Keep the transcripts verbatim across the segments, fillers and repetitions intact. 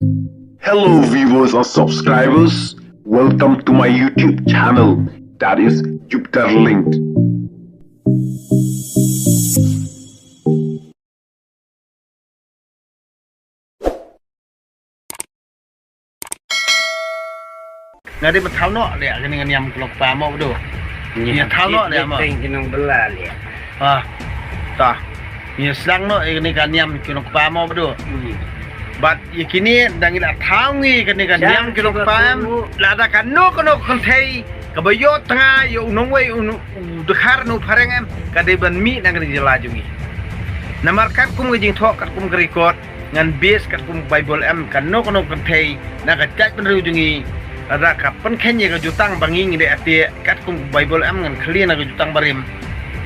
Hello viewers and subscribers, welcome to my YouTube channel, that is Jupiter Linked. Nga dei ban thaw noh leh kane ka niam ki long kpa mo, Badu. Ïa thaw noh leh mo. Teng ki nong bela leh. Ah. Ta. Ïa sdang noh ïa kane ka niam ki long kpa mo, Badu. Hmm. Bad ïa kine dang ïa la thaw ngi kane ka niam ki long kpa em. Lada kano kano ka kynthei kaba ïoh tnga ïa u nongwei u dkhar ne u phareng em, ka dei ban mih na kane ka jylla jong ngi. Namar katkum ka jingthoh, katkum ka record, ngan base katkum ka Baibl em, kano kano ka kynthei na ka jaitbynriew jong ngi, lada ka pynkheiñ ïa ka jutang ba ngi ngi dei atieh, katkum ka Baibl em, ngan khlieh na ka jutang barim.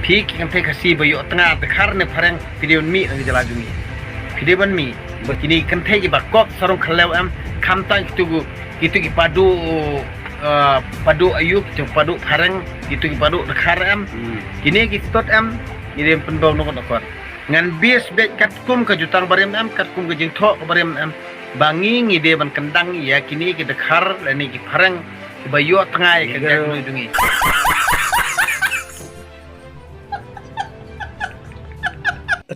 Phi ki kynthei Khasi ba ïoh tnga dkhar ne phareng, phi dei ban mih na ka jylla jong ngi. Phi dei ban mih. Ba kine ki kynthei kiba kop sarong khyllew em, khamtam kitu, kitu ki padu, eh, padu ayu, kitu padu phareng, kitu ki padu dkhar em. Hmm. Kine ki stot em, ngi dei ban pynbor noh noh kon. Ngan base beit katkum ka jutang barim em, katkum ka jingthoh ka barim em. Ba ngi ngi dei ban kyndang ïa kine ki dkhar lane ki phareng kiba ïoh tnga ïa ka jaitbynriew jong ngi.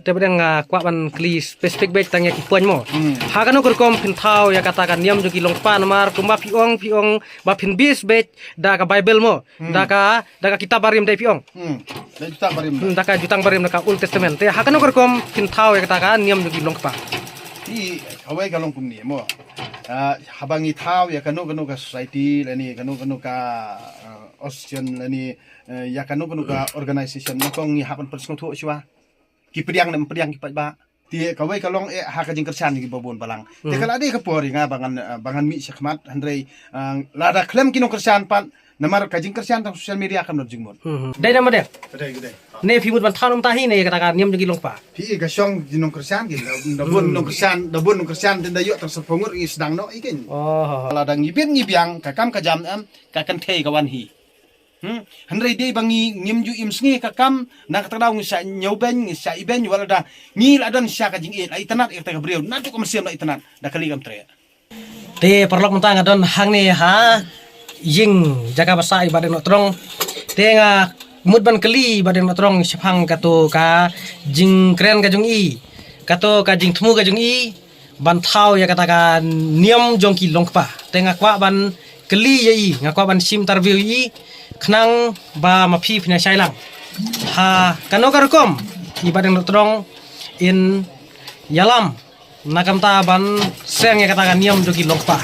Te ba dang, ah, kwah ban kylli specific beit tang ïa ki point mo. Hmm. Ha kano ka rukom phin thaw ïa kata ka niam jong ki long kpa, namar kumba phi ong, phi ong ba phin base beit da ka Baibl mo. Hmm. Da ka, da ka kitab barim dei phi ong. Hmm. Da ka jutang barim. Hmm, da ka jutang barim, da ka Old Testament. Te ha kano ka rukom phin thaw ïa kata ka niam jong ki long kpa. Te kawei ka long kumne mo. Ah, haba ngi thaw ïa kano kano ka society lane kano kano ka, ah, association lane, eh, ïa kano kano ka organization, nyngkong ngi hap ban pynsngewthuh shuwa. Ki pdiang ne ym pdiang ki paidbah. Te kawei ka long eh ha ka jingkyrshan kiba bun balang. Te ka la dei ka por ïa nga ba ngan, eh, ba ngan mih shakhmat, hynrei, eh, lada khlem ki nongkyrshan pat, namar ka jingkyrshan tang social media kam don jingmut. Hmm. Dei na ma dei. Ka dei, ka dei. Ne phi mut ban thaw na mynta hi ne kata ka niam jong ki long kpa. Phi ka shong ki nongkyrshan ki, da, da bun nongkyrshan, da bun nongkyrshan, te da ïoh tang sanphew ngut ngi sdang noh ïa kane. Oh. Lada ngi bit ngi biang ka kam ka jam em, ka kynthei ka wan hi. Hmm? Hynrei dei ba ngi ngim ju im sngi ka kam, na kata ka daw ngi sa ñiew beiñ, ngi sa ibeiñ, wat lada ngi la don sha ka jingïeit, la itynnad ïa kata ka briew, naduh ka mynsiem la itynnad, da kali kam treh. Te paralok, mynta nga don hangne ha ïing jaka ba sah i Bah Dieng Noh Trong. Te nga mut ban kylli i Bah Dieng Noh Trong shaphang kato ka jingkren ka jong i, kato ka jingthmu ka jong i ban thaw ïa kata ka niam jong ki long kpa. Te nga kwah ban kylli ïa i, nga kwah ban shim interview ïa i, khnang ba ma phi phin ïa shai lang ha kano ka rukom i Bah Dieng Noh Trong in ïalam na ka bynta ban seng ïa kata ka niam jong ki long kpa.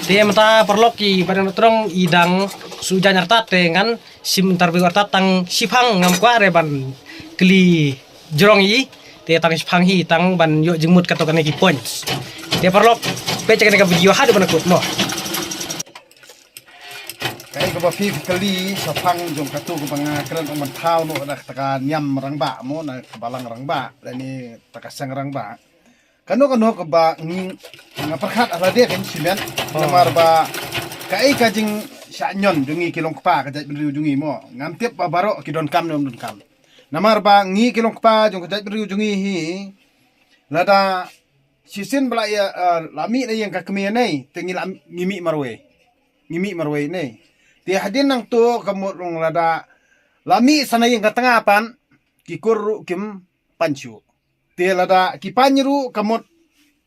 Te mynta paralok, i Bah Dieng Noh Trong i dang shu jan artat, te ngan shim interview artat tang shiphang, ngam kwah re ban kylli jrong i, te tang shiphang hi tang ban ïoh jingmut kato kane ki points. Te paralok, peit ïa kane ka video haduh ban kut mo. Kaei kaba phi kylli shaphang jong kato kaba nga kren ong ban thaw noh da kata ka niam rangbah mo, na ka balang rangbah lane kata ka seng rangbah. Kano kano kaba ngi, nga pyrkhat ha lade kan shimet. Oh. Namar ba kaei ka jingshah ñion jong ngi ki long kpa ka jaitbynriew jong ngi mo, ngam tip ba baroh ki donkam ne ym donkam. Namar ba ngi ki long kpa jong ka jaitbynriew jong ngi hi, lada shisien ba la ïa, eh, la mih na ïing ka kmie ne, te ngi la, ngi mih marwei. Ngi mih marwei ne. Te hadien nangto ka mut long lada la mih sa na ïing ka tnga pat, ki kur ruh kim pan shuh. Te lada ki pan ruh ka mut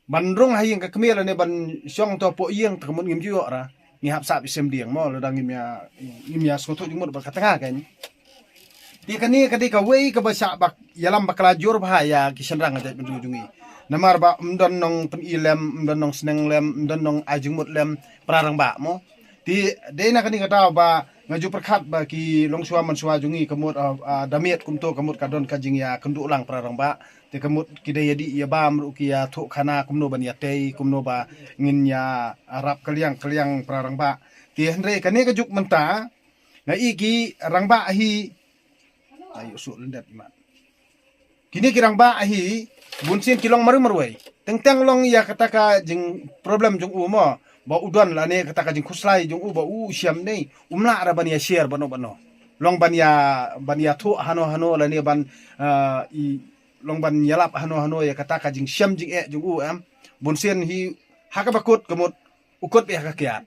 ban rung ha ïing ka kmie lane ban shong to poh ïing, te ka mut ngim ju ïoh ra. Ngi hap sah beit shem dieng mo, lada ngim ïa, ngim ïa sngewthuh jingmut bad ka tnga kan. Te kane ka dei kawei kaba shah ba ïalam bakla jur bha ïa ki shynrang ka jaitbynriew jong ngi. Namar ba ym don nongpyni lem, ym don nongsneng lem, ym don nongai jingmut lem para rangbah mo. Te dei na kane ka daw ba nga ju pyrkhat ba ki longshuwa manshuwa jong ngi ka mut, ah, ah, da miet kumto ka mut ka don ka jingïakynduh lang para rangbah. Te ka mut ki da ïadih ïabam ruh ki ïathuh khana kumno ban ïatei, kumno ba ngin ïarap kylliang kylliang para rangbah. Te hynrei kane ka juk mynta nga i ki rangbah hi. Ayo suk lyndet mat. Kine ki rangbah hi, bunsien ki long marwei marwei. Teng teng long ïa kata ka jing problem jong u mo, ba u don lane kata ka jingkhuslai jong u ba u shem ne, um lah ra ban ïa share bano bano. Long ban ïa, ban ïathuh hano hano lane ban, ah, i, long ban ïalap hano hano ïa kata ka jingshem jingeh jong u em. Bunsien hi ha kaba kut ka mut u kut beit ha ka kiad.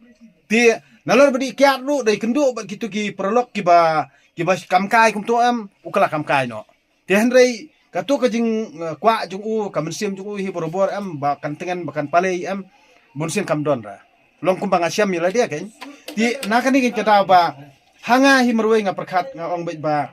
Te nalor ba dei kiad ruh dei kynduh bad kitu ki paralok kiba, kiba kam kai kumto em, u ka la kam kai noh. Te hynrei katu ka jing, eh, kwah jong u, ka mynsiem jong u hi barabor em, ba kan tngen, ba kan palei em, bunsien kam don ra. Long kumba nga shem ïa lade kein. Te na kane kein ka daw ba ha nga hi marwei nga pyrkhat, nga ong beit ba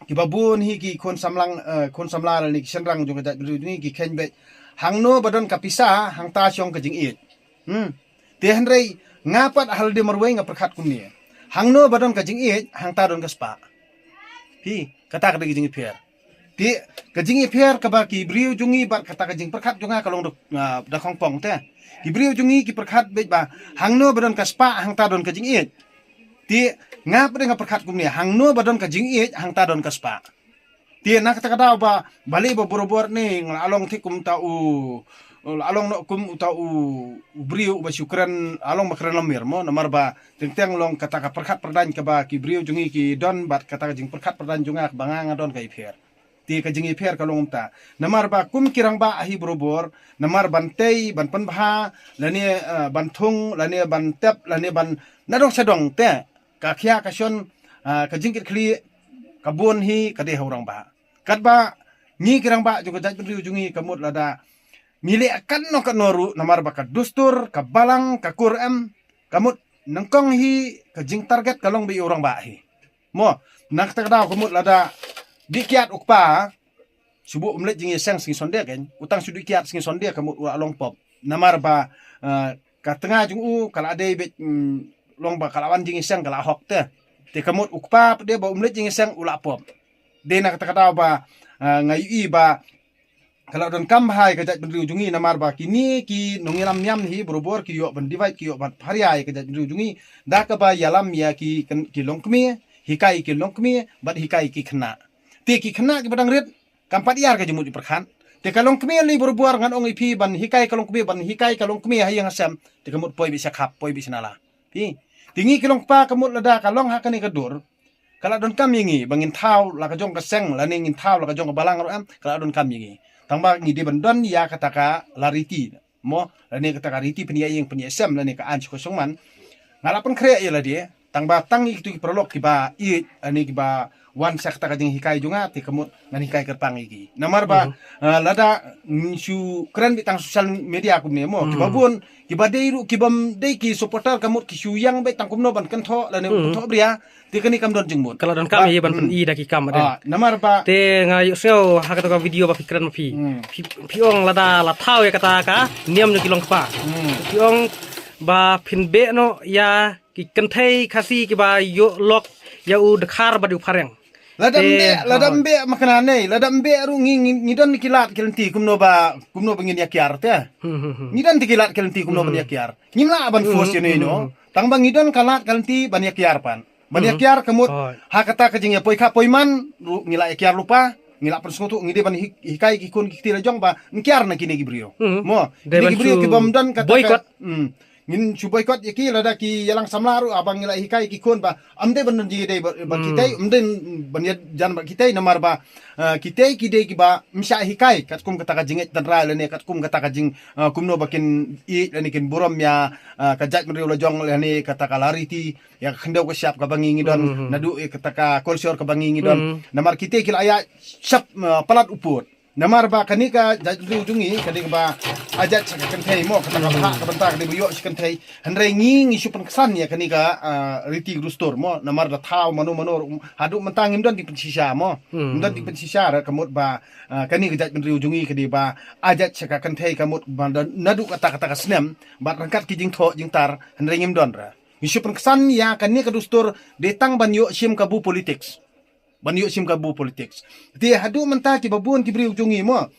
kiba bun hi ki khun samlang, eh, khun samla lane ki shynrang jong ka jaitbynriew jong ngi ki kheiñ beit, hangno ba don ka pisa hangta shong ka jingïeit. Hmm. Te hynrei nga pat ha lade marwei nga pyrkhat kumne, hangno ba don ka jingïeit hangta don ka spah. Hi, kata ka dei ka jingïapher. Te ka jingïapher kaba ki briew jong ngi bad kata ka jingpyrkhat jong nga ka long da, ah, da khongpong te. Ki briew jong ngi ki pyrkhat beit ba hangno ba don ka spah hangta don ka jingïeit. Te nga pat nga pyrkhat kumne, hangno ba don ka jingïeit hangta don ka spah. Te na kata ka daw ba balei ba barabor ne nga la long thik kum uta u, la long noh kum uta u, u briew uba shu kren, la long ba kren lamwir mo, namar ba teng teng long kata ka pyrkhat pyrdaiñ kaba ki briew jong ngi ki don bad kata ka jingpyrkhat pyrdaiñ jong nga kaba nga nga don ka ïapher. Te ka jingïapher ka long kumta. Namar ba kum ki rangbah hi barabor, namar ban tei, ban pynbha, lane, eh, ban thung, lane ban tep, lane ban nadong shadong te ka khia ka shon, ah, ka jingkitkhlieh ka bun hi ka dei ha u rangbah. Katba ngi ki rangbah jong ka jaitbynriew jong ngi ka mut lada ngi leh katno katno ruh namar ba ka dustur, ka balang, ka kur em, ka mut nyngkong hi ka jingtarget ka long beit ïa u rangbah hi. Mo, na kata ka daw ka mut lada dih kiad u kpa, shu buh um leit jingïaseng sngi Sunday kein, u tang shu dih kiad sngi Sunday ka mut u la long pop. Namar ba, eh, ka tnga jong u ka la dei beit, mm, long ba ka la wan jingïaseng ka la hok te. Te ka mut u kpa pat de ba um leit jingïaseng u la pop. Dei na kata ka daw ba, eh, nga ïohi ba ka la donkam bha ïa ka jaitbynriew jong ngi namar ba kine ki nongïalam niam hi barabor ki ïoh ban divide, ki ïoh ban pharia ïa ka jaitbynriew jong ngi da kaba ïalam ïa ki kyn-, ki longkmie, hikai ki longkmie bad hikai ki khynnah. Te ki khynnah kiba dang rit kam pat ïar ka jingmut jingpyrkhat. Te ka longkmie lei barabor ngan ong ïa phi ban hikai ka longkmie, ban hikai ka longkmie ha ïing ha sem. Te ka mut poi beit sha khap, poi beit sha nala. Phi. Te ngi ki longkpa ka mut lada ka long ha kane ka dur, ka la donkam ïa ngi ba ngin thaw la ka jong ka seng lane ngin thaw la ka jong ka balang ruh em, ka la donkam ïa ngi. Tang ba ngi dei ban don ïa kata ka la riti mo, lane kata ka riti pynïaid ïing pynïaid sem lane ka aiñ sha ka shongman. Nga la pynkhreh ïa lade, tang ba tang ïa kitu ki paralok kiba ïeit lane kiba wan sha kata ka jinghikai jong nga, te ka mut ngan hikai kyrpang ïa ki. Namar ba, ah, lada ngi shu kren beit tang social media kumne mo, kiba bun, kiba dei ruh, kibym dei ki supporter ka mut ki shu ïeng beit tang kumno ban kynthoh lane kynthoh bria, te kane kam don jingmut. Ka la donkam ïa ban pyni da ki kam. Ah, namar ba te nga ïohsngew ha kata ka video ba phi kren ma phi. Phi, phi ong lada la thaw ïa kata ka niam jong ki longkpa. Phi ong ba phin beh noh ïa ki kynthei Khasi kiba ïoh lok ïa u dkhar bad u phareng. Lada ym beh, lada ym beh ma kane, lada ym beh ruh ngi, ngi, ngi don ki lad ki lynti kumno ba, kumno ba ngin ïa kiar te. Ngi don ki lad ki lynti kumno ban ïa kiar. Ngim lah ban force ïa no. Tang ba ngi don ka lad ka lynti ban ïa kiar pat. Ban ïa kiar ka mut ha kata ka jingïapoi kha poi man ruh ngi lah ïa kiar lypa. Ngi lah pynsngewthuh ngi dei ban hi-, hikai ki khun ki kti la jong ba ngin kiar na kine ki briew. Mo, kine ki briew kibym don kata ka ngin shu boycott ïa ki lada ki ïalang samla ruh, haba ngi la hikai ki khun ba ym dei ban don jingïadei bad, bad kitei, ym dei ban ïajan bad kitei namar ba, eh, kitei ki dei kiba ym shah hikai katkum kata ka jingngeit tynrai lane katkum kata ka jing, eh, kumno ba kin ïeit lane kin burom ïa, eh, ka jaitbynriew la jong lane kata ka la riti ïa ka khyndew ka shyiap kaba ngi ngi don, naduh ïa kata ka culture kaba ngi ngi don. Namar kitei ki la ïa shap, eh, palat u pud. Namar ba kane ka jaitbynriew jong ngi ka dei kaba ajaid sha ka kynthei mo, kata ka bhah ka bynta ka dei ba ïoh sha kynthei. Hynrei ngi ngi shu pynksan ïa kane ka, ah, riti ka dustur mo, namar da thaw mano mano ruh, haduh mynta ngim don jingpynshisha mo. Ngim don jingpynshisha ruh ka mut ba, ah, kane ka jaitbynriew jong ngi ka dei ba ajaid sha ka kynthei ka mut ba da naduh kata kata ka snem bad ryngkat ki jingthoh jingtar hynrei ngim don ruh. Ngi shu pynksan ïa kane ka dustur dei tang ban ïoh shim kabu politics. Ban ïoh shim kabu politics. Te haduh mynta kiba bun ki briew jong ngi mo,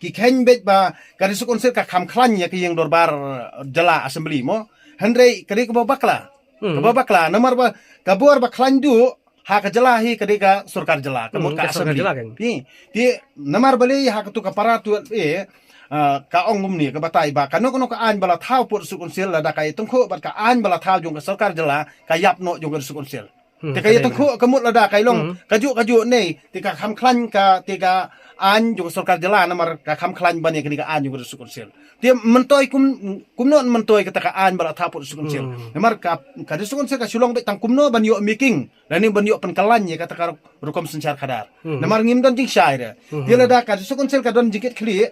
ki kheiñ beit ba ka District Council ka kham khlaiñ ïa ka ïing dorbar jylla assembly mo. Hynrei ka dei kaba bakla. Kaba bakla namar ba ka bor ba khlaiñ duh ha ka jylla hi ka dei ka sorkar jylla, ka mut ka assembly. Phi, te namar balei ha katu ka para tu, eh, ah, ka ong kumne ka batai ba kano kano ka aiñ ba la thaw pud District Council lada ka ïatyngkhuh bad ka aiñ ba la thaw jong ka sorkar jylla ka ïap noh jong ka District Council. Hmm, te ka ïatangkhuh ka mut lada ka long kajuh kajuh ne, te ka kham khlaiñ ka, te ka aiñ jong ka sorkar jylla namar ka kham khlaiñ ban ïa kane ka aiñ jong ka District Council. Te myntoi kum, kumno myntoi kata ka aiñ ba la thah hapoh District Council. Hmm. Namar ka, ka District Council ka shu long beit tang kumno ban ïoh making lane ban ïoh pynkylla ïa kata ka rukom synshar khadar. Hmm. Namar ngim don jingshai re. Hmm. Te lada ka District Council ka don jingkitkhlieh,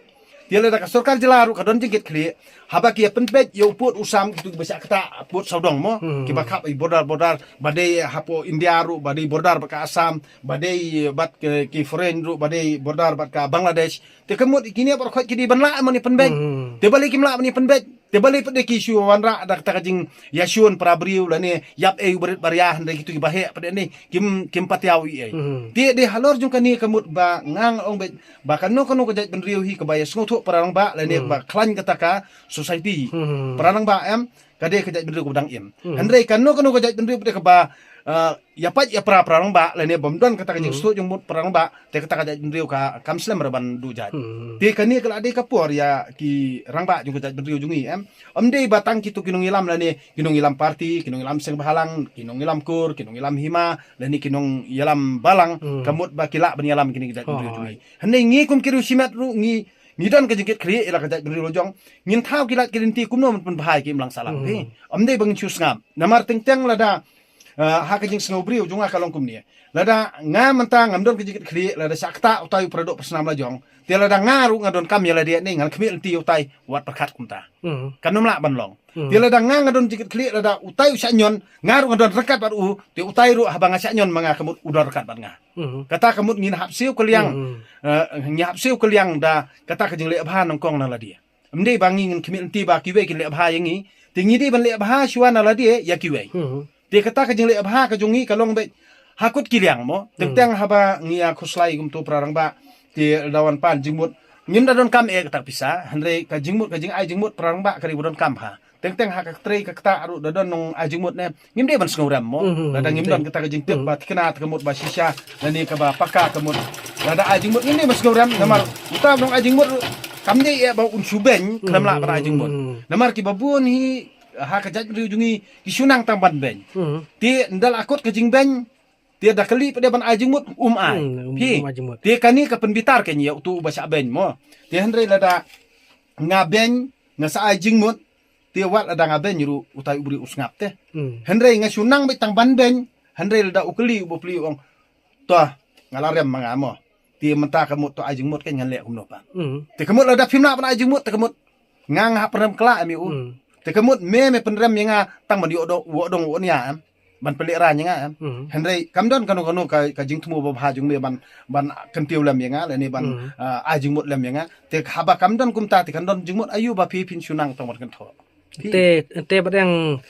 te lada ka sorkar jylla ruh ka don jingkitkhlieh, haba ki ïa pynpeit ïa u pud u sam kito kiba shah ktah pud sawdong mo, hmm, kiba khap ïa i border border, ba dei hapoh India ruh, ba dei border bad ka Assam, ba dei bad ki, ki foreign ruh, ba dei border bad ka Bangladesh. Te ka mut kine baroh khoit ki dei ban lah ban ïa pynbeit. Hmm. Te balei kim lah ban ïa pynbeit? Te balei pat de ki shu wanrah da kata ka jingïashun para briew lane ïap ei u barit baria, hynrei kito kiba heh pat de ne kim, kim pat ïohi ei. Hmm. Te de halor jong kane ka mut ba nga ong beit ba kano kano ka jaitbynriew hi kaba ïasngewthuh para rangbah lane, hmm, ba khlaiñ kata ka society. Hmm. Para rangbah em, ka dei ka jaitbynriew kaba dang im. Hmm. Hynrei kano kano ka jaitbynriew pat de kaba, eh, ïapait ïapra para rangbah lane bym don kata ka, hmm, jingsngewthuh jingmut para rangbah, te kata ka jaitbynriew ka kam slem re ban duh jait. Hmm. Te kane ka la dei ka por ïa ki rangbah jong ka jaitbynriew jong ngi em. Ym dei ba tang kito ki nongïalam lane ki nongïalam party, ki nongïalam seng bhalang, ki nongïalam kur, ki nongïalam hima lane ki nongïalam balang, hmm, ka mut ba ki lah ban ïalam kine ki jaitbynriew jong ngi. Hynrei ngi kum ki riewshimet ruh ngi, ngi don ka jingkitkhlieh ïa la ka jaitbynriew la jong. Ngin thaw ki lait ki lynti kumno ban pynbha ïa ki imlang sahlang. Hmm. Ym dei ba ngin shu sngap. Namar teng teng lada, ah, ha ka jingsngew briew jong nga ka long kumne. Lada nga mynta ngam don ka jingkitkhlieh, lada shah ktah utai u paradoh parasnam la jong, te lada nga ruh nga donkam ïa lade ne ngan khmih lynti ïa utai, wat pyrkhat kumta. Hmm. Kan ym lah ban long. Hmm. Te lada nga nga don jingkitkhlieh, lada utai u shah ñion, nga ruh nga don ryngkat bad u, te utai ruh haba nga shah ñion ma nga ka mut u don ryngkat bad nga. Hmm. Kata ka mut ngin hap siew ka liang, hmm, eh, ngin hap siew ka liang da kata ka jingleh bha nyngkong na lade. Ym dei ba ngi ngin khmih lynti ba kiwei kin leh bha ïa ngi. Te ngi dei ban leh bha shuwa na lade ïa kiwei. Hmm. Te kata ka jingleh bha ka jong ngi ka long beit ha kut ki liang mo. Hmm. Teng teng haba ngi ïa khuslai kumto para rangbah, te da wan pan jingmut, ngim da donkam eh kata ka pisa. Hynrei ka jingmut, ka jingai jingmut para rangbah ka dei ba donkam ha. Teng teng ha ka trei ka ktah ruh da don nongai jingmut ne. Ngim dei ban sngewrem mo. Mhm. Lada ngim don kata ka jingtip ba thikna, ka mut ba shisha, lane kaba paka ka mut. Lada ai jingmut ngim dei ban sngewrem, namar uta u nongai jingmut ruh kam dei eh ba un shu beiñ khlem lah ban ai jingmut. Mhm. Namar kiba bun hi ha ka jaitbynriew jong ngi ki shu nang tang ban beiñ. Mhm. Te ynda la kut ka jingbeiñ, te da kylli pat de ban ai jingmut, um ai. Hmm, um, um ai jingmut. Te kane ka pynbitar kein ïa uto uba shah beiñ mo. Te hynrei lada nga beiñ, nga sa ai jingmut, te wat lada nga beiñ ruh utai u briew u sngap te. Hmm. Hynrei nga shu nang beit tang ban beiñ, hynrei lada u kylli u bapli u ong, to nga la rem ma nga mo. Te mynta ka mut to ai jingmut kein ngan leh kumno pat. Hmm. Te ka mut lada phim lah ban ai jingmut, te ka mut nga nga hap pynrem khlaiñ ïa u. Hmm. Te ka mut me me pynrem ïa nga tang ban ïoh dong, wok dong wok nia em. Ban pynlehrain ïa nga em. Hmm. Hynrei kam don kano kano ka, ka jingthmu babha jong me ban, ban kyntiew lem ïa nga lane ban, hmm, ah, ai jingmut lem ïa nga. Te haba kam don kumta te kan don jingmut aïu ba phi phin shu nang tang ban kynthoh. Te, te ba dang,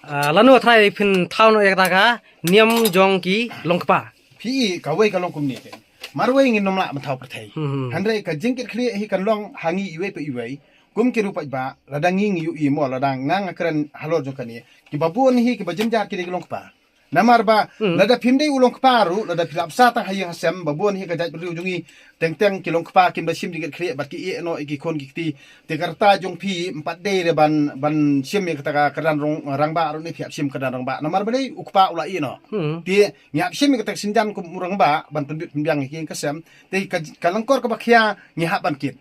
ah, lano trai phin thaw noh ïa kata ka niam jong ki longkpa. Phi i kawei ka long kumne te. Marwei ngin ym lah ban thaw pyrthei. Hmm. Hynrei ka jingkitkhlieh hi kan long ha ngi iwei pa iwei. Kum ki ruh pat ba, lada ngi ngi ïohi mo, lada nga nga kren halor jong kane. Kiba bun hi, kiba jynjar ki dei ki longkpa. Namar ba, hmm, lada phim dei u longkpa ruh, lada phi la bsa tang ha ïing ha sem, ba bun hi ka jaitbynriew jong ngi, teng teng ki longkpa kim da shim jingkitkhlieh bad ki ïeh noh ïa ki khun ki kti. Te ka rta jong phi, ym pat dei re ban, ban shim ïa kata ka kyrdan rong, rangbah ruh ne phi hap shim kyrdan rangbah. Namar balei u kpa u la ïeh noh. Hmm. Te ngi hap shim ïa kata ka synjan kum u rangbah, ban pynbit pynbiang ïa ki ïing ka sem. Te ka, ka lyngkor kaba khia, ngi hap ban kit.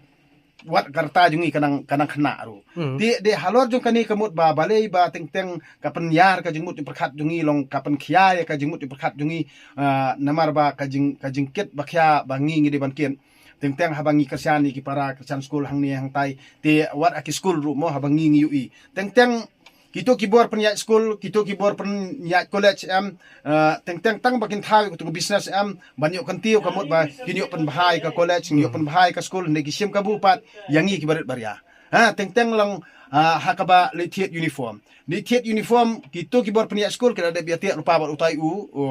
Wat ka rta jong ngi ka nang, ka nang khynnah ruh. Hmm. Te, te halor jong kane ka mut ba balei ba teng teng ka pynïar ka jingmut jingpyrkhat jong ngi long ka pynkhia ïa ka jingmut jingpyrkhat jong ngi, ah, namar ba ka jing, ka jingkit ba khia ba ngi ngi dei ban kit. Teng teng haba ngi kyrshan ïa ki para kyrshan skul hangne hangtai. Te wat ha ki skul ruh mo haba ngi ngi ïohi. Teng teng kito ki bor pynïaid skul, kito ki bor pynïaid college em, eh, teng teng tang ba kin thaw ïa kito ki business em, ban ïoh kyntiew ka mut ba kin ïoh pynbha ïa ka college, kin ïoh pynbha ïa ka skul, hynrei ki shim kabu pat ïa ngi ki barit baria. Ha, teng teng lang, ah, ha kaba leit thied uniform. Leit thied uniform, kito ki bor pynïaid skul ki la dep ïa thied lypa bad utai u, u,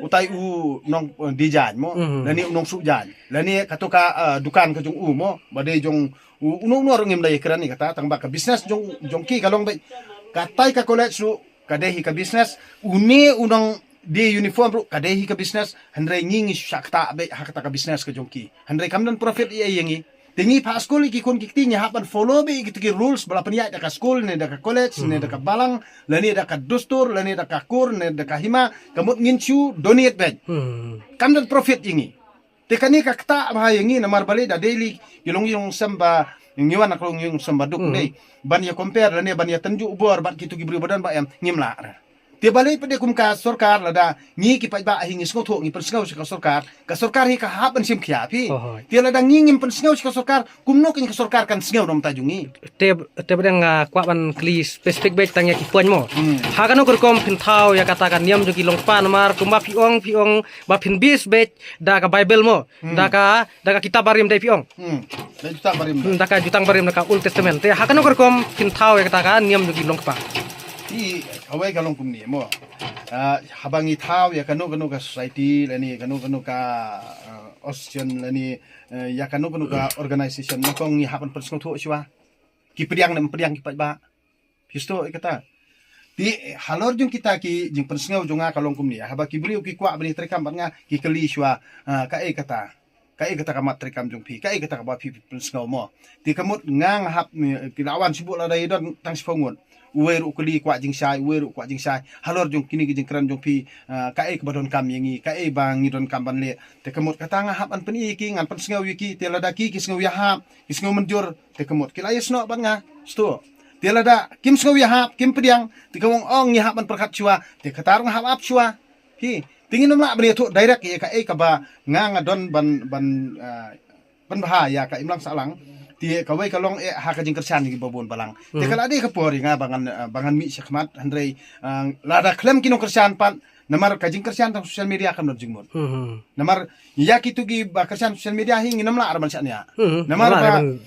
utai u nong, eh, dei jaiñ mo, mhm, lane u nongsuh jaiñ, lane kato ka, ah, dukan ka jong u mo, ba dei jong u, uno uno ruh ngim da ïakren ïa kata, tang ba ka business jong, jong ki ka long beit. Katai ka college ruh ka dei hi ka business, une u nongdie uniform ruh ka dei hi ka business, hynrei ngi ngi shu shah ktah beit ha kata ka business ka jong ki. Hynrei kam don profit ïa, ïa ngi. Te ngi phah skul ïa ki khun ki kti ngi hap ban follow beit ïa kito ki rules ba la pynïaid da ka skul ne da ka college ne da ka balang lane da ka dustur lane da ka kur ne da ka hima, ka mut ngin shu donate beit. Hmm. Kam don profit ïa ngi. Te kane ka ktah bha ïa ngi namar balei da daily ki long ïong sem ba ngi wan na ka long ïong sem ba duk dei. Ban ïa compare lane ban ïa tynjuh bor bad kito ki briew ba don ba em ngim lah re. Te balei pat de kum ka sorkar lada ngi ki paidbah hi ngi sngewthuh ngi pynsngew sha ka sorkar, ka sorkar hi ka hap ban shim khia phi. Te lada ngi ngim pynsngew sha ka sorkar, kumno kein ka sorkar kan sngew na ka bynta jong ngi? Te te ba dang nga kwah ban kylli specific beit tang ïa ki point mo. Ha kano ka rukom phin thaw ïa kata ka niam jong ki longkpa namar kumba phi ong phi ong ba phin base beit da ka Bible mo. Da ka da ka kitab barim dei phi ong. Hmm. Da kitab barim. Hmm, da ka jutang barim da ka Old Testament. Te ha kano ka rukom phin thaw ïa kata ka niam jong ki longkpa. Te kawei ka long kumne mo. Ah, haba ngi thaw ïa kano kano ka society lane kano kano ka ah, association lane eh, ïa kano kano ka organization na kong ngi hap ban pynsngewthuh shuwa. Ki pdiang ne ym pdiang ki paidbah. Phi sngewthuh ïa kata. Te halor jong kita ki jingpynsngew jong nga ka long kumne. Haba ki briew ki kwah ban ïa treikam bad nga ki kylli shuwa ah, kaei kata. Kaei kata ka mat treikam jong phi, kaei kata kaba phi pynsngew mo. Te ka mut nga nga hap ni, phi la wan shu buh lada ïa don tang shiphew ngut. Uwei ruh u kylli kwah jingshai, uwei ruh kwah jingshai. Halor jong kine ki jingkren jong phi, ah, kaei kaba donkam ïa ngi, kaei ba ngi donkam ban leh. Te ka mut kata nga hap ban pyni ïa ki, ngan pynsngew ïa ki, te lada ki ki sngew ïahap, ki sngew mynjur, te ka mut ki la ïasnoh bad nga, sngewthuh. Te lada kim sngew ïahap, kim pdiang, te ka mut ong ngi hap ban pyrkhat shuwa, te kata ruh nga hap ap shuwa. Phi, te ngin ym lah ban ïathuh direct ïa kaei kaba nga nga don ban ban ah, pynbha ïa ka imlang sahlang. Te kawei ka long eh ha ka jingkyrshan ïa ki babun balang. Te ka la dei ka por ïa nga ba ngan ah, ba ngan mih shakhmat hynrei ah, lada khlem ki nongkyrshan pat namar ka jingkyrshan tang social media kam don jingmut. Namar ïa kito kiba kyrshan social media hi ngin ym lah ban shaniah. Namar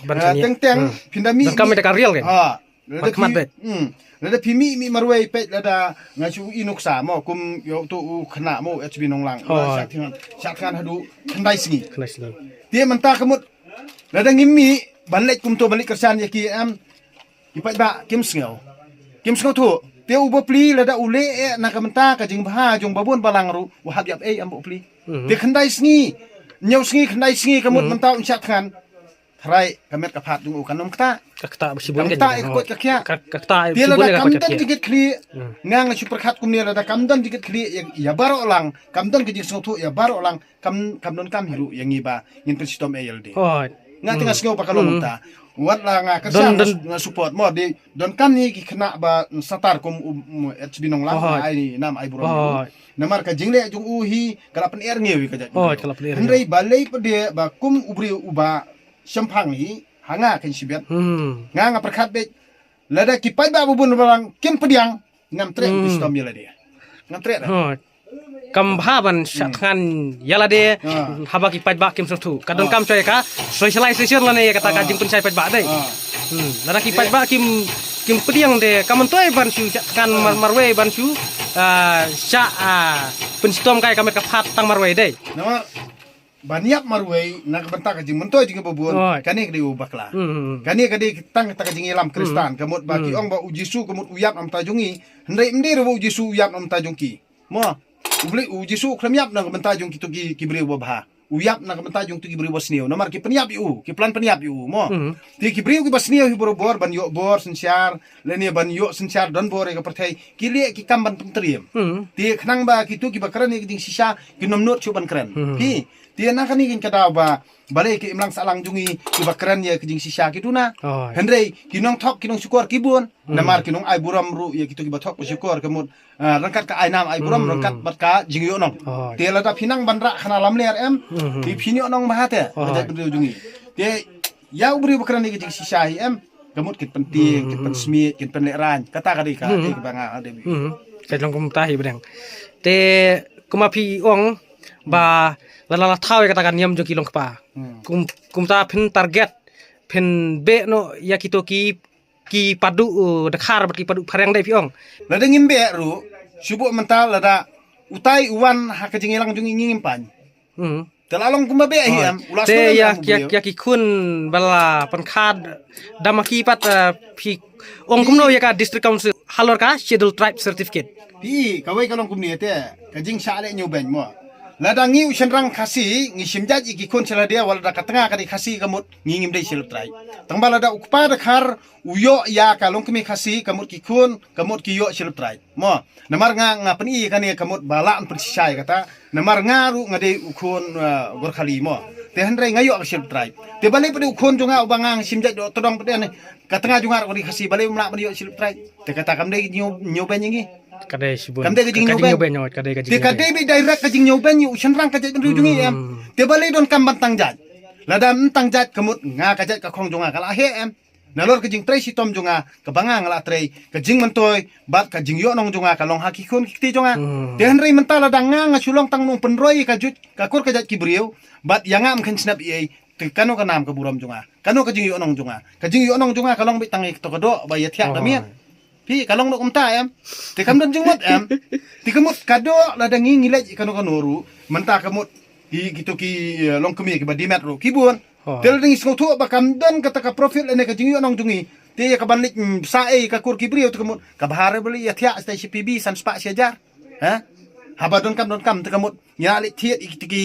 ba teng teng phin da mih. Kam da ka real kan. Lada phi, hmm, lada phi mih mih marwei peit lada nga shu i nuksa mo kum ïoh to u khynnah mo H B Nonglang. Shah thngan, shah thngan haduh khyndai sngi. Khyndai sngi. Te mynta ka mut lada ngim mih ban leit kumto ban leit kyrshan ïa ki em ki paidbah kim sngew. Kim sngewthuh. Te u bapli lada u leh eh na ka mynta ka jingbha jong babun balang ruh u hap ïap ei em bapli. Te khyndai sngi. Hynñiew sngi khyndai sngi ka mut mynta un shah thngan. Tharai ka met ka phad jong u kan ym ktah. Ka ktah ba shibun. Ka ktah ïa ka koit ka khiah. Ka ktah ïa ka shibun. Te lada kam don jingkit khlieh. Nga nga shu pyrkhat kumne lada kam don jingkit khlieh ïa baroh lang, kam don ka jingsngewthuh ïa baroh lang, kam kam donkam hi ruh ïa ngi ba ngin pynshitom ïa lade. Nga te nga sngew ba ka long mynta. Wat la nga kyrshan nga support mo de donkam hi ki khynnah ba satar kum H B Nonglang ai nam ai burom. Namar ka jingleh jong u hi ka la pyner ngew ïa ka jait. Hynrei balei pat de ba kum u briew uba shemphang hi ha nga kan shibit. Nga nga pyrkhat beit lada ki paidbah babun balang kim pdiang ngam treh pynshitom ïa lade. Ngam treh. Kam bha ban shah thngan ïa lade haba ki paidbah kim sngewthuh. Ka donkam shuwa ïa ka socialization lane ïa kata ka jingpynshai paidbah dei. Lada ki paidbah kim kim pdiang de kam myntoi ban shu shah thngan marwei ban shu shah pynshitom kai ka met ka phad tang marwei dei. Namar ban ïap marwei na ka bynta ka jingmyntoi jong ki babun. Kane ka dei u bakla. Kane ka dei tang kata ka jingïalam Khristan ka mut ba ki ong ba u Jisu ka mut u ïap na ka bynta jong ngi. Hynrei ym dei ruh ba u Jisu u ïap na ka bynta jong ki. Mo, u Blei u Jisu u khlem ïap na ka bynta jong kito ki ki briew ba bha. U ïap na ka bynta jong kito ki briew ba sniew. Namar ki pynïap ïa u, ki plan pynïap ïa u mo. Te ki briew kiba sniew hi barabor ban ïoh bor synshar lane ban ïoh synshar don bor ïa ka pyrthei ki leh ki kam ban pyntriem. Te khnang ba kito kiba kren ïa ka jingshisha kin ym nud shuh ban kren. Phi Te na kane ka daw ba balei ki imlang sahlang jong ngi kiba kren ïa ka jingshisha ki duna. Hynrei ki nongthok ki nongshukor ki bun. Namar ki nong ai burom ruh ïa kito kiba thok ba shukor ka mut ryngkat ka ai nam ai burom ryngkat bad ka jingïohnong. Te lada phi nang ban rah khana lamler em. Te phi ïohnong bha te ka jait bynriew jong ngi. Te ïa u briew ba kren ïa ka jingshisha hi em. Ka mut kin pyntieng, kin pynsmiej, kin pynlehraiñ. Kata ka dei ka dei ba nga dei. Ka long kumta hi bdeng. Te kumba phi ong ba la la la thaw ïa kata ka niam jong ki longkpa. Kum kumta phin target phin beh noh ïa kito ki ki padu dkhar bad ki padu phareng dei phi ong. Lada ngim beh ruh shu buh mynta lada utai u wan ha ka jingïalang jong ngi ngim pan. Te la long kumba beh hi em. Te ïa ki khun ba la pynkhad da ma ki pat phi ong kumno ïa ka district council halor ka schedule tribe certificate. Phi kawei ka long kumne te ka jingshah leh ñiew beiñ mo. Lada ngi u shynrang Khasi, ngi shim jait ïa ki khun sha lade, wat lada ka tnga ka dei Khasi ka mut, ngi ngim dei shilip trai. Tang ba lada u kpa Dkhar, u ïoh ïa ka longkmie Khasi, ka mut ki khun, ka mut ki ïoh shilip trai. Mo, namar nga, nga pyni ïa kane ka mut ba lah ban pynshisha ïa kata, namar nga ruh nga dei u khun, uh, Gorkhali mo. Te hynrei nga ïoh ka shilip trai. Te balei pat dei u khun jong nga uba nga shim jait doh tdong pat dei ne, ka tnga jong nga ruh ka dei Khasi, balei um lah ban ïoh shilip trai. Te kata kam dei ñiew, ñiew beiñ ïa ngi. Ka dei shibun. Kam dei ka jingñiew beiñ. Ka jingñiew beiñ, ka dei ka jingñiew beiñ. Te ka dei beit direct ka jingñiew beiñ ïa u shynrang ka jaitbynriew jong ngi em. Hmm. Te balei donkam ban tang jait. Lada ym tang jait ka mut nga ka jait ka khong jong nga ka la heh em. Nalor ka jingtrei shitom jong nga kaba nga nga la trei ka jingmyntoi bad ka jingïohnong jong nga ka long ha ki khun ki kti jong nga. Hmm. Te hynrei mynta lada nga nga shu long tang nongpynroi ka juit ka kur ka jait ki briew bad ïa nga ym kheiñ snap ei ei. Te kano ka nam ka burom jong nga. Kano ka jingïohnong jong nga. Ka jingïohnong jong nga ka long beit tang ïa kato ka doh ba ïathiah da miet. Phi ka long noh kumta em. Te kam don jingmut em. Te ka mut ka doh lada ngi ngi leit kano kano ruh. Mynta ka mut ki kito ki, eh, longkmie kiba dimet ruh. Ki bun. Te lada ngi sngewthuh ba kam don kata ka profit lane ka jingïohnong jong ngi. Te ïa ka ban leit, mm, sa ei ka kur ki briew te ka mut. Ka bha re ba leit ïathiah stai shi P B san spah shi hajar. Ha? Haba donkam donkam te ka mut. Ïa leit thied ïa kito ki,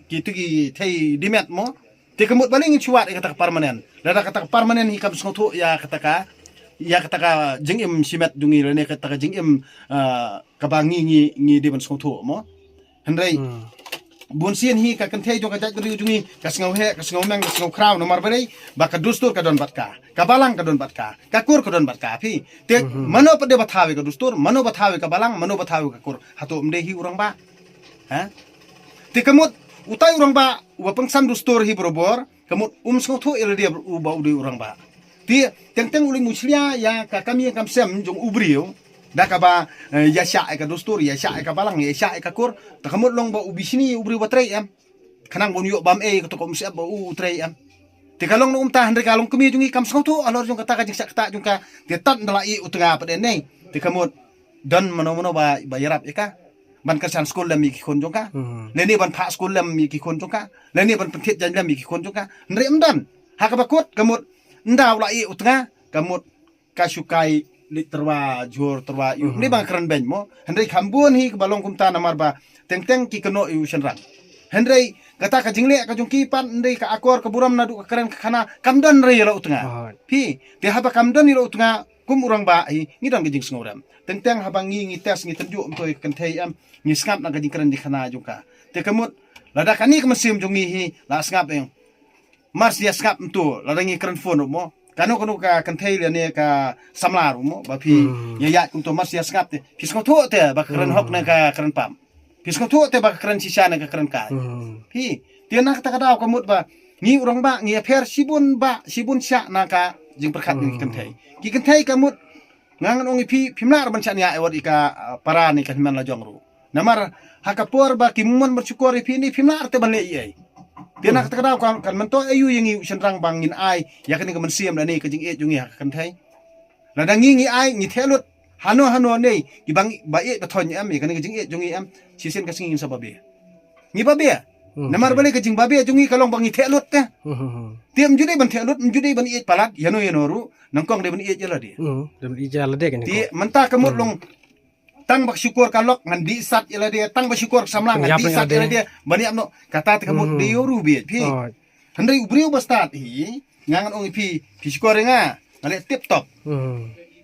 kito ki thei dimet mo. Te ka mut balei ngin shu wad ïa kata ka permanent. Lada kata ka permanent hi kam sngewthuh ïa kata ka, ïa kata ka jingim shimet jong ngi lane kata ka jingim, ah, kaba ngi ngi ngi dei ban sngewthuh mo. Hynrei bun sien hi ka kynthei jong ka jaitbynriew jong ngi ka sngewheh, ka sngewmeng, ka sngewkhraw namar balei ba ka dustur ka don bad ka, ka balang ka don bad ka, ka kur ka don bad ka phi. Te mano pat dei ba thaw ïa ka dustur, mano ba thaw ïa ka balang, mano ba thaw ïa ka kur. Hato ym dei hi u rangbah. Ha? Te ka mut utai u rangbah uba pynksan dustur hi barabor, ka mut um sngewthuh ïa lade uba u dei u rangbah. Te teng teng u leit mushlia ïa ka kam ïing kam sem jong u briew da kaba, eh, ïa shah ïa ka dustur, ïa shah ïa ka balang, ïa shah ïa ka kur. Te ka mut long ba u bishni ïa u briew ba trei em. Khnang ba un ïoh bam ei kato ka umsyep ba u u trei em. Te ka long na kumta hynrei ka longkmie jong ngi kam sngewthuh halor jong kata ka jingshah ktah jong ka. Te tad ynda la ïeh u tnga pat dei. Te ka mut don mano mano ba, ba ïarap ïa ka. Ban kyrshan skul lem ïa ki khun jong ka. Hmm. Lane ban phah skul lem ïa ki khun jong ka. Lane ban pynthied jaiñ lem ïa ki khun jong ka. Hynrei ym don. Ha kaba kut ka mut ynda u la ïeh u tnga ka mut ka shu kai leit tyrwa jhur tyrwa ïew. Hmm. Ym dei ba nga kren beiñ mo. Hynrei kham bun hi kaba long kumta namar ba teng teng ki kynnoh ïa u shynrang. Hynrei kata ka jingleh ka jong ki pat hynrei ka akor ka burom naduh ka kren ka khana kam don re ïa la u tnga. Phi te haba kam don ïa la u tnga kum u rangbah hi ngi don ka jingsngewrem. Teng teng haba ngi ngi test ngi tynjuh mynta ïa ka kynthei em ngi sngap na ka jingkren jingkhana jong ka. Te ka mut lada kane ka mynsiem jong ngi hi la sngap em. Mar shu ïa sngap mynta lada ngi kren phone ruh mo. Kano kano ka kynthei lane ka samla ruh mo ba phi ïa ïaid kumta mar shu ïa sngap te phi sngewthuh te ba ka kren hok ne ka kren pap. Phi sngewthuh te ba ka kren shisha ne ka kren kai. Phi te na kata ka daw ka mut ba ngi u rangbah ngi ïapher shibun ba shibun shah na ka jingpyrkhat ngi ki kynthei. Ki kynthei ka mut nga ngan ong ïa phi phim lah ban shaniah ïa wat ïa ka, ah, para ne ka hynmen la jong ruh. Namar ha ka por ba ki mon ban shukor ïa phi ne phim lah te ban leh ei ei. Te na kata ka daw kan, kan myntoi aïu ïa ngi u shynrang ba ngin ai ïa kane ka mynsiem lane ka jingïeit jong ngi ha ka kynthei. Lada ngi ngi ai ngi theh lut hano hano ne ki bang ba ïeit ba thoiñ em ïa kane ka jingïeit jong ngi em. Shisien ka sngi ngin sa babe. Ngi babe. Namar balei ka jingbabe jong ngi ka long ba ngi theh lut te. Te ym ju dei ban theh lut ym ju dei ban ïeit palat ïano ïano ruh nyngkong dei ban ïeit ïa lade. Te mynta ka mut long tang ba ka shukor ka lok ngan dih sat ïa lade tang ba shukor ka samla ngan dih sat ïa lade ban ïap noh kata te ka mut dei ïa u ruh bieit phi. Hynrei u briew ba stad hi nga ngan ong ïa phi phi shukor ïa nga nga leh tip top.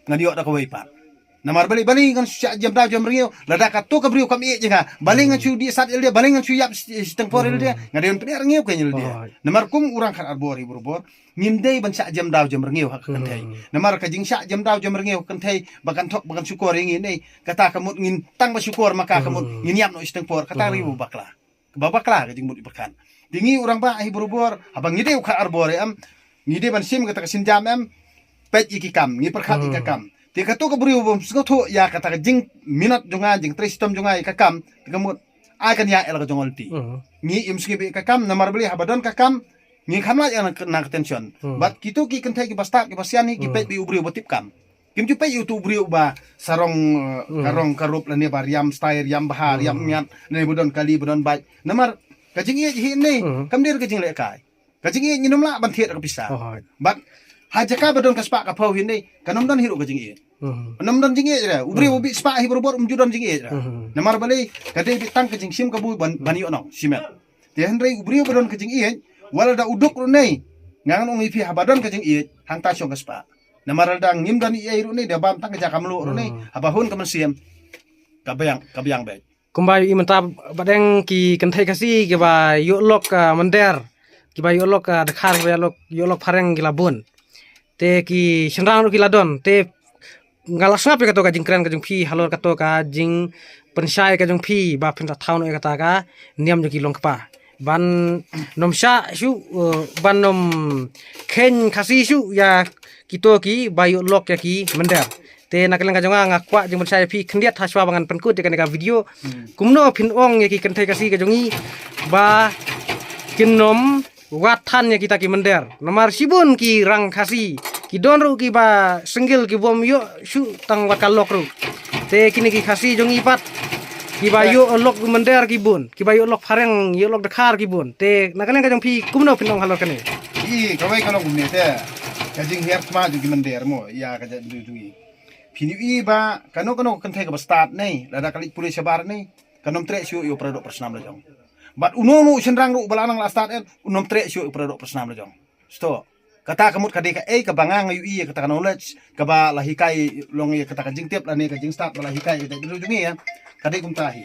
Ngan ïoh da kawei pat. Namar balei balei ngan shu shah jem daw jem rngiew lada kato ka briew kam ïeit ïa nga balei ngan shu dih sat ïa lade balei ngan shu ïap shiteng por ïa lade nga dei ban pynïap rngiew ka ïa lade. Namar kum u rang khat arbor hi barabor. Ngim dei ban shah jem daw jem rngiew ha ka kynthei. Namar ka jingshah jem daw jem rngiew ha ka kynthei ba kan thok ba kan shukor ïa ngi ne kata ka mut ngin tang ba shukor ma ka ka mut ngin ïap noh shiteng por kata riew bakla. Ba bakla ka jingmut i bakhan. Te ngi u rangbah hi barabor haba ngi dei u khat arbor em ngi dei ban shim kata ka sienjam em peit ïa ki kam ngi pyrkhat ïa ka kam. Te kato ka briew bym sngewthuh ïa kata ka jingminot jong nga jingtrei shitom jong nga ïa ka kam te ka mut ai kan ïa ïa la ka jong lynti. Ngi im sngi beit ïa ka kam namar balei haba don ka kam Ngi kham lait na ka tension. Bad kito ki kynthei kiba stad kiba sian hi ki peit beit u briew ba tip kam. Kim ju peit ïa uto u briew ba sarong, eh, ka rong ka rup lane ba riam stai riam bha riam ngiat lane ba don kali ba don bike. Namar ka jingïeit hi ne kam dei ka jinglehkai. Ka jingïeit ngin ym lah ban thied ka pisa. Bad Ha jaka ba don ka spah ka phew hi ne, kan ym don hi ruh ka jingïeit. Hmm. Kan ym don jingïeit re. U briew Hmm. u bit spah hi barabor um ju don jingïeit re. Hmm. Namar balei, ka dei bit tang ka jingshim kabu ban, ban ïoh nong, shimet. Te hynrei u briew ba don ka jingïeit, wat lada u duk ruh ne, nga ngan ong ïa phi haba don ka jingïeit, hangta shong ka spah. Namar lada ngim don ei ei ruh ne, da bam tang ka jaka mluh ruh ne, Hmm. haba hun ka mynsiem, ka biang, ka biang beit. Kumba ïohi mynta ba dang ki kynthei Khasi kiba ïoh lok, ah, mynder, kiba ïoh lok, ah, dkhar, kiba ïoh lok, ïoh lok phareng ki la bun. Te ki shynrang ruh ki la don. Te nga la sngap ïa kato ka jingkren ka jong phi, halor kato ka jingpynshai ka jong phi, ba phin da thaw noh ïa kata ka niam jong ki longkpa. Ban ym shah shuh, eh, ban ym kheiñ Khasi shuh ïa kito kiba ïoh lok ïa ki mynder. Te na ka liang ka jong nga, nga kwah jingpynshai ïa phi khyndiat ha shuwa ba ngan pynkut ïa kane ka video. Hmm. Kumno phin ong ïa ki kynthei Khasi ka jong ngi ba kin ym wad than ïa kita ki mynder. Namar shibun ki rang Khasi, ki don ruh kiba single ki bym ïoh shuh tang wat ka lok ruh. Te kine ki Khasi jong ngi pat, kiba ïoh lok mynder ki bun, kiba ïoh lok phareng, ïoh lok dkhar ki bun. Te na ka liang ka jong phi kumno phin ong halor kane? Ï, kawei ka long kumne te. Ka jinghiar thma jong ki mynder mo, ïa ka jaitbynriew jong ngi. Phin ïohi ba kano kano ka kynthei kaba stad ne, lada ka leit pule shabar ne, kan ym treh shuh ïa u para doh para snam la jong. Bad uno uno u shynrang ruh ba la nang la stad en, un ym treh shuh ïa u para doh para snam la jong. Sto. Kata ka mut ka dei kaei kaba nga nga ïohi ïa kata ka knowledge kaba la hikai long ïa kata ka jingtip lane ka jingstad ba la hikai ïa ka jaitbynriew jong ngi ïa. Ka dei kumta hi.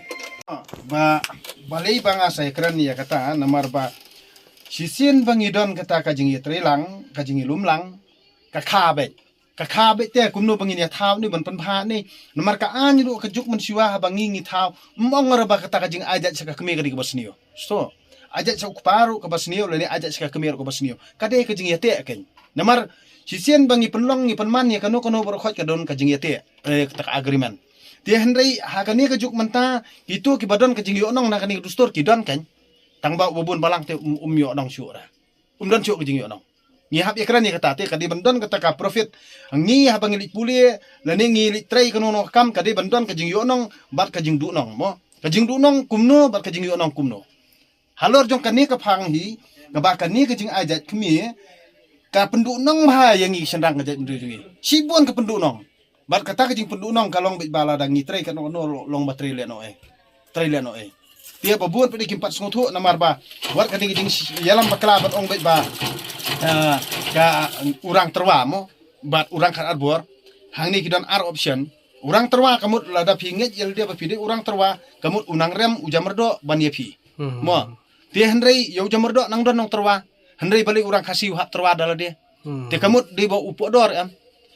Ba, balei ba nga sa ïakren ïa kata namar ba shisien ba ngi don kata ka jingïatreilang, ka jingïalumlang, ka kha beit. Ka kha beit te kumno ba ngin ïa thaw ne ban pynbha ne. Namar ka aiñ ruh ka juk mynshuwa haba ngi ngi thaw. Ym ong ruh ba kata ka jingai jait sha ka kmie ka dei kaba sniew. Sto. Ai jait sha u kpa ruh kaba sniew lane ai jait sha ka kmie ruh kaba sniew. Ka dei ka jingïateh keiñ. Namar shisien ba ngi pynlong ngi pynman ïa kano kano baroh khoit ka don ka jingïateh. Eh, kata ka agreement. Te hynrei ha kane ka juk mynta kito kiba don ka jingïohnong na kane ka dustur ki don keiñ. Tang ba uba bun balang te um, um ïohnong shuh ra. Um don shuh ka jingïohnong. Ngi hap ïakren ïa kata te ka dei ban don kata ka profit. Ngi haba ngi leit pule lane ngi leit trei kano kano ka kam ka dei ban don ka jingïohnong bad ka jingduhnong mo. Ka jingduhnong kumno bad ka jingïohnong kumno. Halor jong kane ka phang hi kaba kane ka jingai jait kmie ka pynduhnong bha ïa ngi shynrang ka jaitbynriew jong ngi. Shibun ka pynduhnong. Bad kata ka jingpynduhnong ka long beit ba lada ngi trei kano kano long ba trei lehnoh eh. Trei lehnoh eh. Te ba bun pat de kim pat sngewthuh namar ba wat ka dei ka jingïalam bakla ban ong beit ba, ah, ka, um, u rang tyrwa mo bad u rang khat arbor. Hangne ki don ar option. U rang tyrwa ka mut lada phi ngeit ïa lade ba phi dei u rang tyrwa ka mut u nang rem u jamyrdoh ban ïa phi. Hmm. Mo. Te hynrei ïa u jamyrdoh nang don nongtyrwa. Hynrei balei u rang Khasi u hap tyrwa da lade. Hmm. Te ka mut dei ba u poh dor em.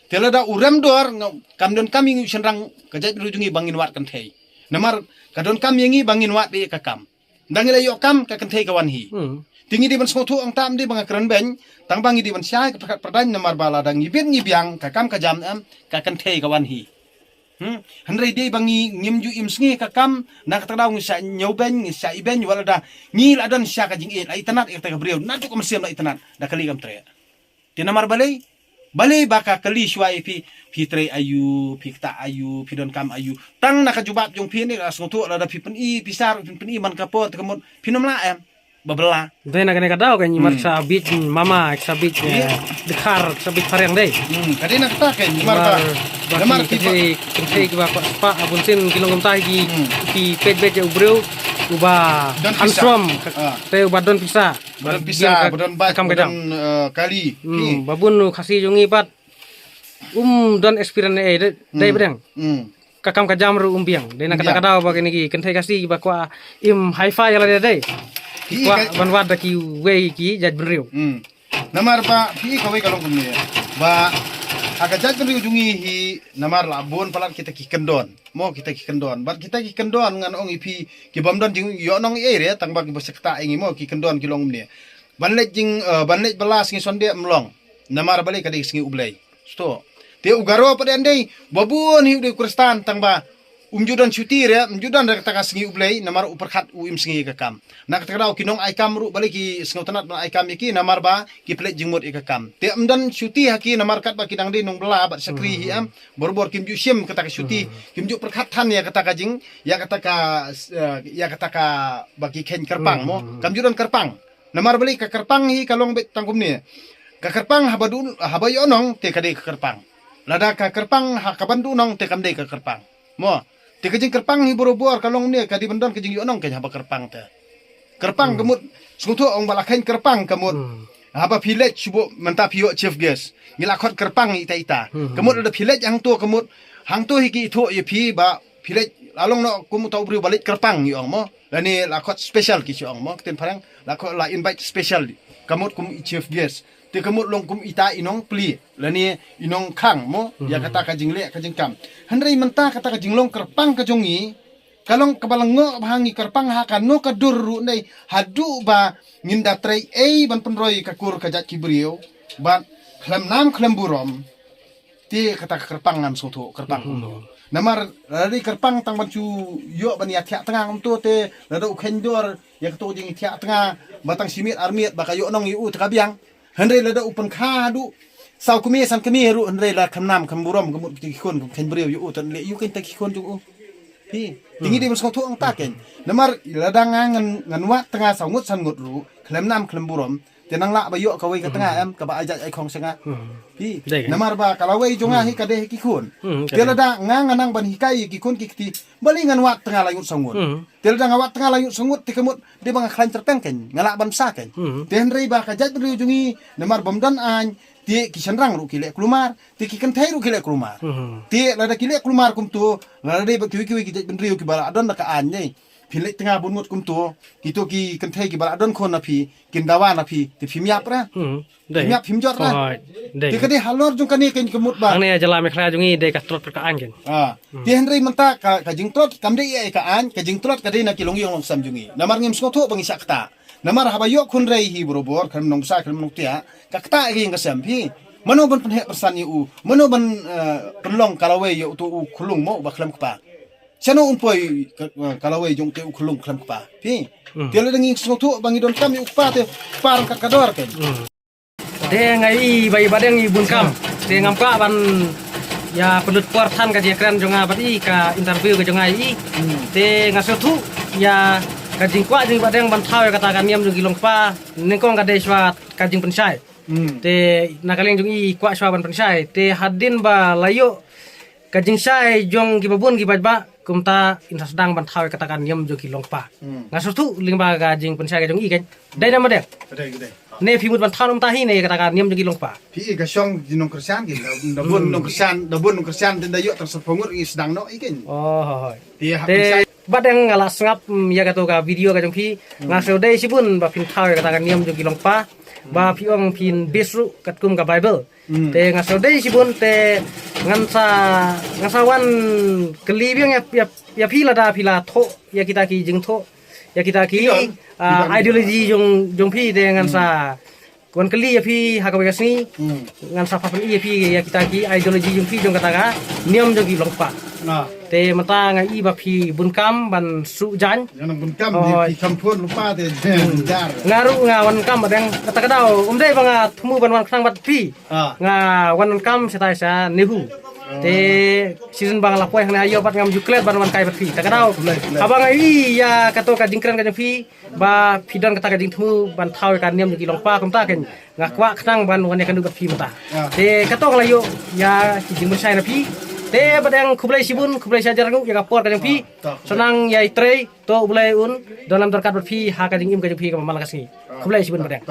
Te lada u rem dor nga, kam donkam ïa ngi u shynrang ka jaitbynriew jong ngi ba ngin wad kynthei. Namar ka donkam ïa ngi ba ngin wad beit ïa ka kam. Nda ngi la ïoh kam ka kynthei ka wan hi. Hmm. Te ngi dei ban sngewthuh ong tam dei ba nga kren beiñ tang ba ngi dei ban shai ka pyrkhat pyrdaiñ namar ba lada ngi bit ngi biang ka kam ka jam em ka kynthei ka wan hi. Hmm. Hynrei dei ba ngi ngim ju im sngi ka kam na kata ka daw ngi sa ñiew beiñ ngi sa i beiñ wat lada ngi la don sha ka jingïeit la itynnad ïa kata ka briew naduh ka mynsiem la itynnad da kali kam treh. Te namar balei? Balei ba ka kali shuwa ïa phi, phi trei aïu, phi ktah aïu, phi donkam aïu. Tang na ka jubab jong phi ne la sngewthuh lada phi pyni pisa ruh phi pyni man ka por te ka mut phin ym lah em. Ba bylla. Dei na kane ka daw kan mar sa bit mama sa bit, eh, dkhar sa bit phareng dei. Hmm, ka dei na kata kan mar ba namar ki kynthei kynthei kiba kwah spah bun sien ki long kumta ki ki peit beit ïa u briew uba handsome te uba don pisa. Ba don pisa, ba don bike, kam ka jam. Ba don, eh, kali. Hmm, ba bun u Khasi jong ngi pat um don experience eh dei ba dang. Hmm. Ka kam ka jam ruh um biang. Dei na kata ka daw ba kine ki kynthei Khasi ba kwah im hi-fi ïa lade dei. Ki kwah ban wad da kiwei ki jaitbynriew. Hmm. Namar ba phi kawei ka long kumne. Ba ha ka jaitbynriew jong ngi hi namar la bun palat kita ki kyndon. Mo kita ki kyndon. Bad kita ki kyndon ngan ong ïa phi ki bym don jingïohnong ei re tang ba ki ba sa ktah ïa ngi mo ki kyndon ki long kumne. Ban leit jing, eh, ban leit bylla sngi Sunday ym long. Namar balei ka dei sngi U Blei. Sto. Te u Garo pat dei ba bun hi u dei u Khristan tang ba um ju don shuti re, um ju don re kata ka sngi U Blei, namar u pyrkhat u im sngi ka kam. Na kata ka daw ki nong ai kam ruh balei ki sngewtynnat ban ai kam ïa ki namar ba ki pynleit jingmut ïa ka kam. Te um don shuti ha ki namar kat ba ki dang dei nongbylla bad shakri hi em. Barabor kim ju shim kata ka shuti, kim ju pyrkhat than ïa kata ka jing, ïa kata ka, eh, ïa kata ka ba ki kheiñ kyrpang mo. Kam ju don kyrpang. Namar balei ka kyrpang hi ka long beit tang kumne. Ka kyrpang haba du, haba ïoh nong te ka dei ka kyrpang. Lada ka kyrpang ha ka ban du nong te kam dei ka kyrpang. Mo, te ka jingkyrpang hi barabor ka long ne ka dei ban don ka jingïoh nong ka haba kyrpang te. Kyrpang ka mut, sngewthuh ong ba la khein kyrpang ka mut. Haba phi leit shu buh mynta phi ïoh chief guest. Ngi la khot kyrpang ita ita. Ka mut lada phi leit hangto ka mut. Hangto hi ki ithuh ïa phi ba phi leit la long noh kum uta u briew ba leit kyrpang ïa ong mo. Lane la khot special ki shu ong mo. Ktien phareng la khot la invite special. Ka mut kum i chief guest. Te ka mut long kum ita i nongplie. Lane i nongkhang mo. Ïa kata ka jingleh ka jingkam. Hynrei mynta kata ka jinglong kyrpang ka jong ngi. Ka long kaba la ngoh ba ha ngi kyrpang ha kano ka dur ruh nei. Haduh ba ngin da trei ei ban pynroi ka kur ka jait ki briew. Bad khlem nam khlem burom. Te kata ka kyrpang ngan sngewthuh, kyrpang kumno. Namar lada dei kyrpang tang ban shu ïoh ban ïa thiah tnga kumto te lada u khein dor ïa kato jingthiah tnga ba tang shi miet ar miet ba ka ïoh nong ïa u te ka biang. Hynrei lada u pynkha haduh saw kmie san kmie ruh hynrei la khlem nam khlem burom ka mut ki khun khein briew ïa u te leh ïa u khein te ki khun jong u. Phi, te ngi dei ban sngewthuh ong ta khein. Namar lada nga ngan ngan wad tnga saw ngut san ngut ruh khlem nam khlem burom. Te nang lah ba ïoh kawei ka tnga em kaba ai jait ai khong sha nga. Phi. Dei kan. Namar ba ka lawei jong nga hi ka dei ha ki khun. Te lada nga nga nang ban hikai ïa ki khun ki kti. Balei ngan wad tnga lai ngut saw ngut. Te lada nga wad tnga lai ngut saw ngut te ka mut dei ba nga khlaiñ tyrpeng khein. Nga lah ban bsa khein. Te hynrei ba ka jait bynriew jong ngi namar bym don aiñ. Te ki shynrang ruh ki leh kulmar. Te ki kynthei ruh ki leh kulmar. Te lada ki leh kulmar kumto lada dei ba kiwei kiwei ki jait bynriew kiba la don da ka aiñ ne. Phi leit tnga bun ngut kumto, kito ki kynthei kiba la don khun na phi, kin dawa na phi, te phim ïap ra. Phim ïap phim jot ra. Te ka dei halor jong kane khein ka mut ba. Hangne jylla Meghalaya jong ngi dei ka trot ka aiñ khein. Ah. Te hynrei mynta ka, ka jingtrot kam dei ïa ka aiñ, ka jingtrot ka dei na ki longïing longsem jong ngi. Namar ngim sngewthuh ba ngi shah kata. Namar haba ïoh khun rei hi barabor, khlem nongsa khlem nongtiah, ka kata ïa ka sem phi. Mano ban pynheh pyrsan ïa u, mano ban eh, pynlong ka lawei ïa uto u khunlung mo ba khlem kpa. Shano un poi ka, ka lawei jong te u khunlung khlem kpa. Phi. Te lada ngi sngewthuh ba ngi donkam ïa u kpa te kpa ryngkat ka dor khein. Te nga i ba i Bah Deng i bun kam. Te ngam kwah ban ïa pynlut por than ka jingkren jong nga bad i ka interview ka jong nga i. Te nga sngewthuh ïa ka jingkwah jong i Bah Deng ban thaw ïa kata ka niam jong ki longkpa. Nyngkong ka dei shuwa ka jingpynshai. Te na ka liang jong i kwah shuwa ban pynshai. Te hadien ba la ïoh ka jingshai jong kiba bun ki paidbah kumta in sa sdang ban thaw ïa kata ka niam jong ki longkpa. Nga sngewthuh lyngba ka jingpynshai ka jong i kan. Dei na ma dei. Ka dei, ka dei. Ne phi mut ban thaw na mynta hi ne kata ka niam jong ki longkpa. Phi i ka shong ki nongkyrshan ki da, da bun nongkyrshan, da bun nongkyrshan te da ïoh tang sa phew ngut i sdang noh i kan. Oh, hoi, hoi. Phi ha pynshai. Te Bah Deng nga la sngap mm, ïa kato ka video ka jong phi. Nga sngewdei shibun ba phin thaw ïa kata ka niam jong ki longkpa. Ba phi ong phin base ruh katkum ka Bible. Te nga sngewdei shibun te ngan sa ngan sa wan kylli biang ïa, ïa, ïa phi lada phi la thoh ïa kita ki jingthoh ïa kita ki ah, ideology jong jong phi te ngan sa wan kylli ïa phi ha kawei ka sngi. Ngan sa pynpaw ïa phi ïa kita ki ideology jong phi jong kata ka niam jong ki longkpa. Te mynta nga i ba phi bun kam ban shu jan. Nga bun kam phi kam phone longkpa te jar. Nga ruh nga wan kam ba dang kata ka daw um dei ba nga thmu ban wan khnang bad phi. Nga wan kam sha tai sha Nehu. Te season ba nga la poi hangne ha ïoh bad ngam ju klet ban wan kai bad phi. Ta ka daw. Haba nga i ïa kato ka jingkren ka jong phi ba phi don kata ka jingthmu ban thaw ïa ka niam jong ki longkpa kumta kan nga kwah khnang ban wan ïa ka nu bad phi mynta. Te kato nga la ïoh ïa ki jingpynshai na phi. Te Bah Deng khublei shibun khublei shihajar nguh ïa ka por ka jong phi. Sa nang ïa i trei. To U Blei un don lam don kat bad phi ha ka jingim ka jong phi kaba man la ka sngi. Khublei shibun Bah Deng.